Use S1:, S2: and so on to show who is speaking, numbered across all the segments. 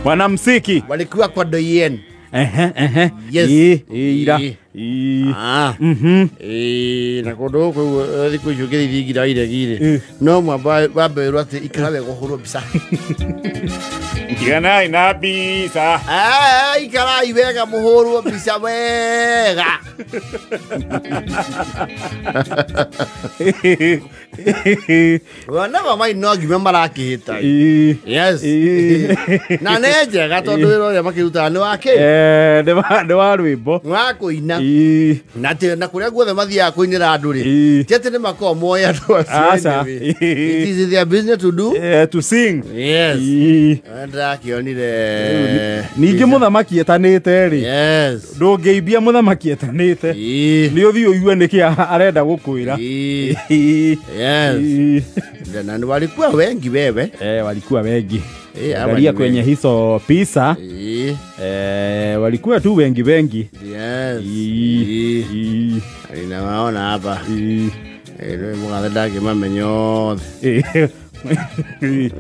S1: Wanamsiki
S2: walikuwa kwa doyen.
S1: Ehe ehe.
S2: Yes.
S1: Ira.
S2: Ah. Na kundu guku thiku icio ngĩthiĩ iregi-rĩ no mwambe atĩ ikara wega ũhũrwo mbica.
S1: Tiganai na mbica.
S2: Ikarai wega mũhũrwo mbica wega. Never mind, no nginya marakĩhĩta. Yes. Na nĩ njega tondũ wĩra ũrĩa makĩrutaga nĩ wa kĩ?
S1: Nĩ wa rwĩmbo.
S2: Nĩ wa kũina. Na kũrĩa guothe mathiaga kũinĩra andũ rĩ, ti atĩ nĩ makoragwo moĩ andũ acio anyway. It is their business to do.
S1: To sing.
S2: Yes. Ndĩrakĩonire.
S1: Ningĩ mũthamaki etanĩte rĩ.
S2: Yes.
S1: Ndũngĩimbia mũthamaki etanĩte. Nĩ ũthiĩ ũigue nĩkĩ arenda gũkwĩra.
S2: Yes. Na ni walikuwa wengi wewe.
S1: Walikuwa wengi. Angalia kwenye hizo pisa. Walikuwa tu wengi wengi.
S2: Yes. Ninawaona hapa. Rĩu mũgathe ndangĩmamenya othe.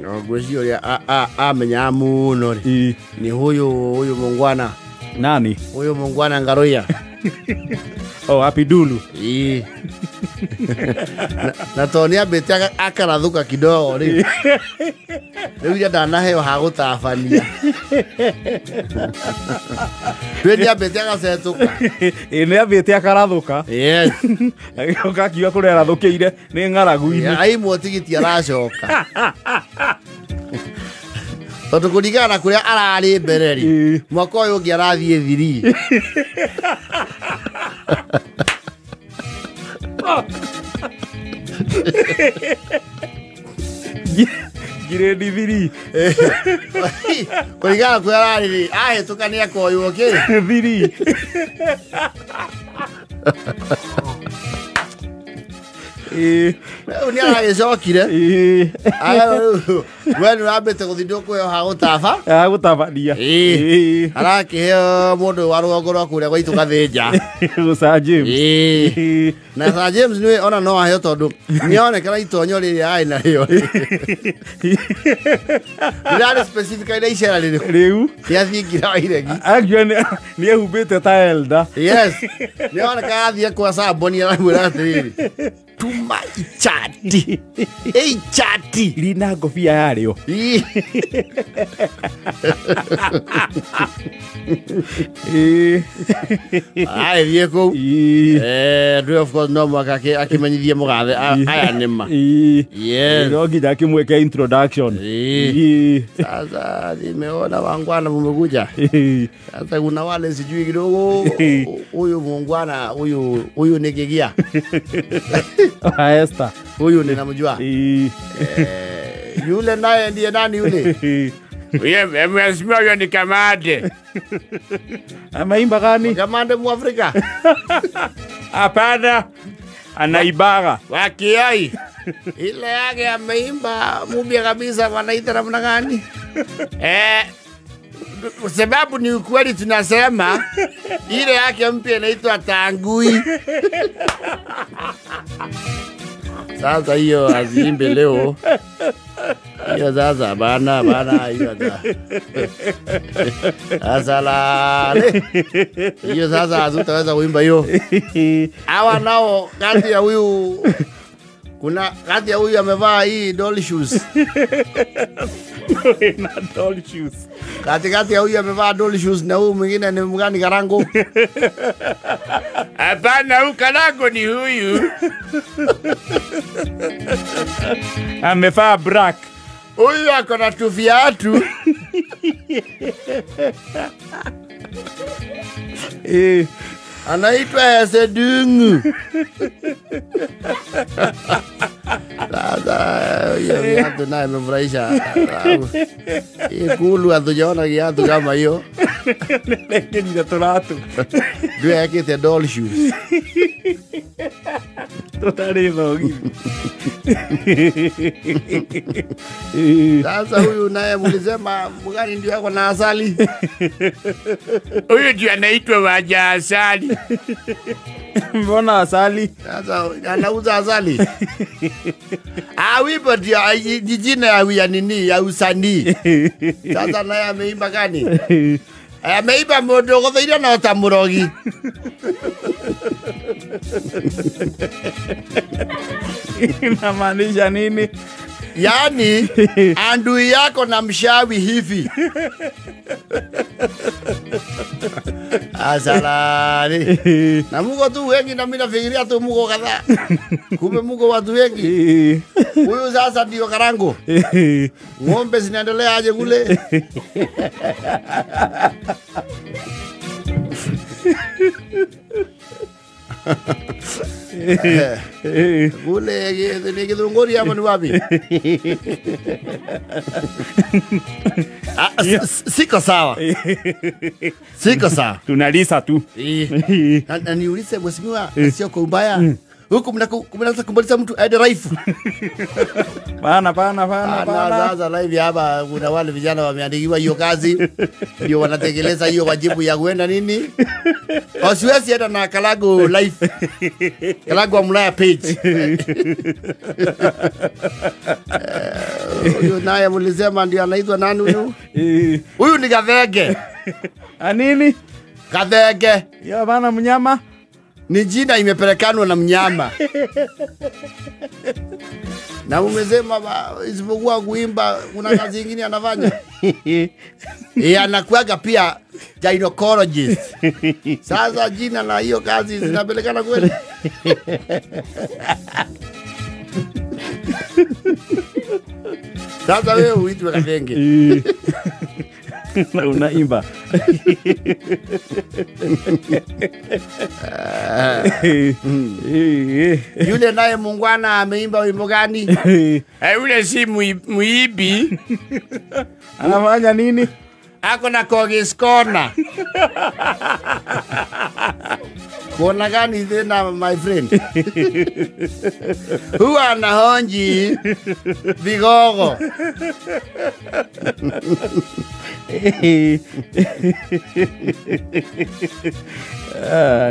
S2: No ngwĩciria ũrĩa amenyaga mũno rĩ ni huyu mungwana.
S1: Nani?
S2: Huyu mungwana Ngaruiya.
S1: Oh, Apidulu.
S2: Na tondũ nĩambĩte akarathũka kidogo rĩ. Rĩu iria ndanaheo ha gũtabania. Rĩu nĩambĩte agacetũka.
S1: Nĩambĩte akarathũka.
S2: Yes.
S1: Agĩũka akiuga kũrĩa arathũkĩire nĩ ng'aragu-inĩ.
S2: Aimwo tigiti aracoka. Tondũ kũringana na kũrĩa ararĩ mbere rĩ, mwaka ũyũ ũngĩ arathiĩ 3.
S1: Grade 3.
S2: Kũringana na kũrĩa ararĩ rĩ, ahĩtũka nĩ akoywo kĩ?
S1: 3.
S2: Rĩu nĩ aragĩcokire. We nĩ ũrambĩte gũthiĩ ndũkũheo ha gũtaba.
S1: Ha gũtabania.
S2: Arakĩheo mũndũ wa rũgongo rwa kũrĩa gwa itũ Gathĩnja.
S1: Sir James.
S2: Na Sir James nĩwe ona no aheo tondũ nĩonekana itonyo rĩrĩa arĩ narĩo. Rĩrarĩ specifically na icera rĩrĩkũ?
S1: Rĩu.
S2: Rĩa thingira wa iregi.
S1: Akiuga nĩ ehumbĩte ta elder.
S2: Yes. Nĩoneka athiĩ kwa Samboni aramwĩra atĩrĩrĩ, tuma ichati. Ichati.
S1: Rina ngobia yarĩo.
S2: Agĩthiĩ kũu. Ndũĩ of course no mũhaka akĩmenyithie mũgathe aya nĩ ma. Yes.
S1: No nginya akĩmwĩke introduction.
S2: Sasa nimeona wangwana mumekuja. Sasa kuna wale sijui kidogo huyu muungwana huyu ni Kigia.
S1: Esther.
S2: Huyu ninamjua. Yule naye ndiye nani yule? Mheshimiwa huyo ni Kamande.
S1: Ameimba gani?
S2: Kamande Mwafrika.
S1: Hapana. Anaibaga.
S2: Wakiai. Ile yake ameimba mubia kabisa wanaita namna gani? Sababu ni ukweli tunasema ile yake mpya inaitwa Tangui. Sasa hiyo aziimbe leo. Hiyo sasa bana hiyo sasa. Sasa la. Hiyo sasa hazutaweza kuimba hiyo. Hawa nao kati ya huyu kuna kati ya huyu amevaa hii doll shoes.
S1: Na doll shoes.
S2: Katikati ya huyu amevaa doll shoes na huyu mwingine ni mgani Karango?
S3: Hapana, huyu Karango ni huyu.
S1: Amevaa black.
S2: Huyu ako na tuviatu. Anaitwa Esedungu. Sasa hiyo viatu naye imefurahisha. Ikulu hatujaona kiatu kama hiyo.
S1: Ndio tũratu.
S2: Ndio yake doll shoes.
S1: Tutari thogithi.
S2: Sasa huyu naye mlisema mgani ndio yako na asali?
S3: Huyu ndio anaitwa Waja Asali.
S1: Mbona asali?
S2: Sasa anauza asali. Wimbo ndio jina ya nini ya usanii. Sasa naye ameimba gani? Ameimba mundu guthiire no ta murogi.
S1: Inamaanisha nini?
S2: Yaani andui yako na mshawi hivi. Asalari. Na muko tu wengi na mimi nafikiria tu muko kadhaa. Kumbe muko watu wengi. Huyu sasa ndio Karango. Ng'ombe zinaendelea aje kule? Kule ni Githunguri ama ni wapi? Siko sawa. Siko sawa.
S1: Tunalisa tu.
S2: Na niulize mheshimiwa, sio kwa ubaya. Huku mnaanza kumaliza mtu aende raifu.
S1: Bana.
S2: Sasa live hapa kuna wale vijana wameandikiwa hiyo kazi. Ndio wanatekeleza hiyo wajibu ya kuenda nini? Wasiwezi enda na Kalago live. Kalago Mlaya page. Huyu naye mlisema ndio anaitwa nani huyu? Huyu ni Gathenge.
S1: Anini?
S2: Gathenge.
S1: Ya bana mnyama.
S2: Ni jina imepelekanwa na mnyama. Na umesema isipokuwa kuimba kuna kazi nyingine anafanya. Anakuaga pia gynecologist. Sasa jina na hiyo kazi zinapelekana kweli? Sasa wewe uitwe Gathenge.
S1: Na unaimba.
S2: Yule naye mungwana ameimba wimbo gani?
S3: Yule si muibi.
S1: Anafanya nini?
S2: Ako na Kogis Corner. Kona gani tena my friend? Huwa anahonji vigogo.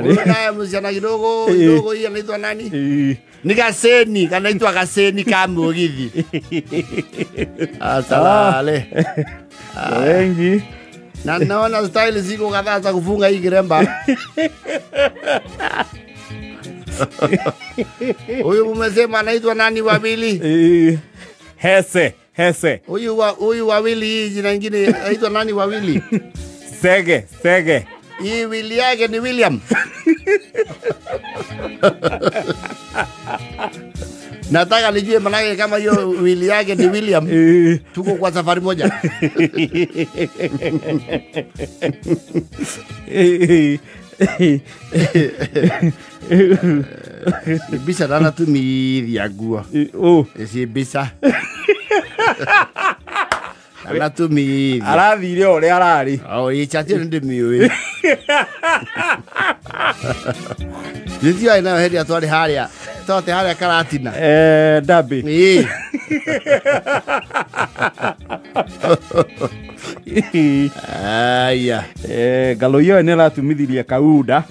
S2: Huyu naye msichana kidogo kidogo hii anaitwa nani? Ni Gaseni, anaitwa Gaseni Kamugithi. Asalale.
S1: Wengi.
S2: Na naona style ziko kadhaa za kufunga hii kiremba. Huyu umesema anaitwa nani wawili?
S1: Hese, Hese.
S2: Huyu wawili hii jina nyingine anaitwa nani wawili?
S1: Sege, Sege.
S2: Hii wili yake ni William. Nataka nijue manake kama hiyo wili yake ni William. Tuko kwa safari moja. Bisa dana tu mithia nguo. Si bisa. Dana tu mithia.
S1: Arathire uria arari.
S2: Oh, ichatie ndimiui. Nithio ina heri atwari haria. Tote haria Karatina.
S1: Dabi.
S2: Aya.
S1: Galo iyo ni ratumithirie kauda.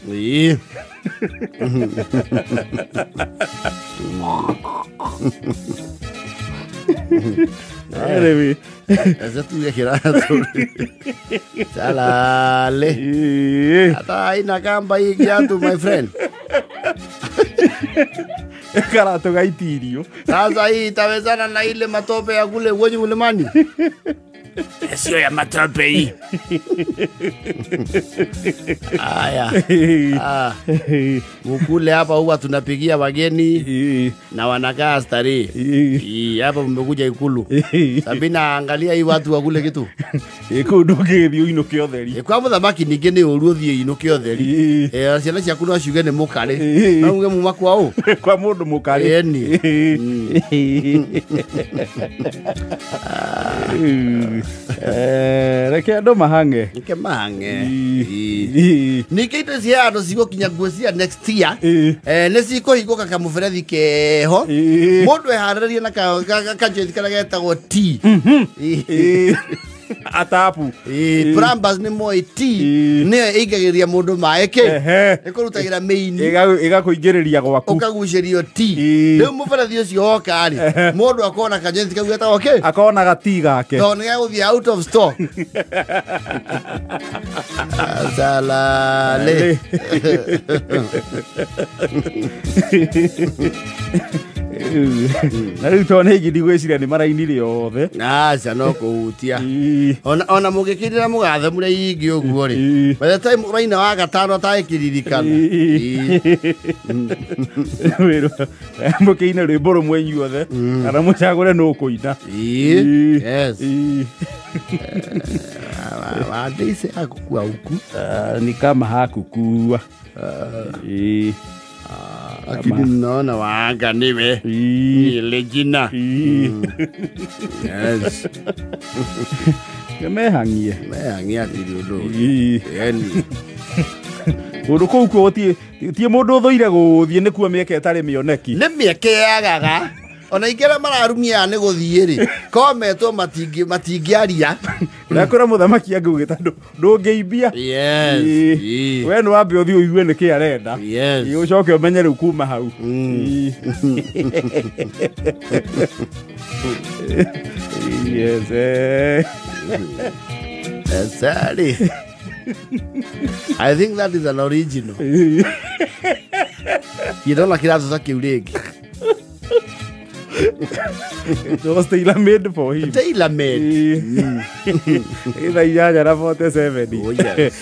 S1: Anyway.
S2: Esa tu kira tu. Salale. Hata haina kamba hii kiatu my friend.
S1: Karatu gaitirio.
S2: Sasa hii itawezana na ile matope ya kule uonye mlimani.
S3: Sio ya matope hii.
S2: Aya. Mukule hapa huwa tunapigia wageni na wanakaa starehe. Hapa mmekuja Ikulu. Sabina angalia hii watu wa kule kitu.
S1: Ikulu ndũngĩthiĩ ũinũke ũtheri.
S2: Kwa mũthamaki ningĩ nĩ ũru ũthiĩ ũinũke ũtheri. Ciana ciaku no ciuge nĩ mũkarĩ. No uge muma kwa ũ?
S1: Kwa mũndũ mũkarĩ.
S2: Ĩni.
S1: Reke andũ mahange.
S2: Reke mahange. Ningĩ indo cia andũ cigũkinya nguo cia next year. Nĩ cikũhingũka kamũberethi keho. Mũndũ eharĩrĩrie na kanjothi karĩa getagwo T.
S1: Atapu.
S2: Plumbers nĩ moĩ T nĩyo ĩingagĩrĩria mũndũ maĩ kĩ ĩkũrutagĩra mĩini
S1: ĩgakũingĩrĩria gwaku
S2: ũkagucĩrio T. Rĩu mũberethi ũcio woka rĩ mũndũ akona kanjothi kau getagwo kĩ
S1: akona gati gake
S2: tondũ nĩ gegũthiĩ out of stock. Asalale.
S1: Na rĩu tondũ nĩ ingĩ ndigwĩciria nĩ marainire othe.
S2: Aca no kũhutia. Ona mũgĩkĩrĩra mũgathe mũrĩ ingĩ ũguo rĩ. By the time ũraina wa gatano atagĩkĩririkana.
S1: Mũkĩine rwĩmbo rũmwe inyuothe kana mũcagũre nũ ũkũina.
S2: Yes. Wandeise hakukua huku.
S1: Ni kama hakukua.
S2: Lakini naona waanga niwe ile jina. Yes.
S1: Mehangie.
S2: Mehangie atiri undu. Yani.
S1: Undu kuu kuo ti mundu uthuire guthie nikuo mieke itari mioneki.
S2: Ni mieke yagaga. Ona ingĩ arĩa mararumia nĩ gũthiĩ rĩ ko metwo matingĩaria.
S1: Ndakũra mũthamaki angĩugĩte ndũngĩimbia.
S2: Yes.
S1: We nĩ wambe ũthiĩ ũigue nĩkĩ arenda.
S2: Yes.
S1: Ũcoke ũmenye rĩu kuma hau. Yes.
S2: Sorry. I think that is an original. You don't like it kĩu rĩngĩ.
S1: It was tailor made for him.
S2: Tailor made.
S1: 8:47.
S2: Oh, yes.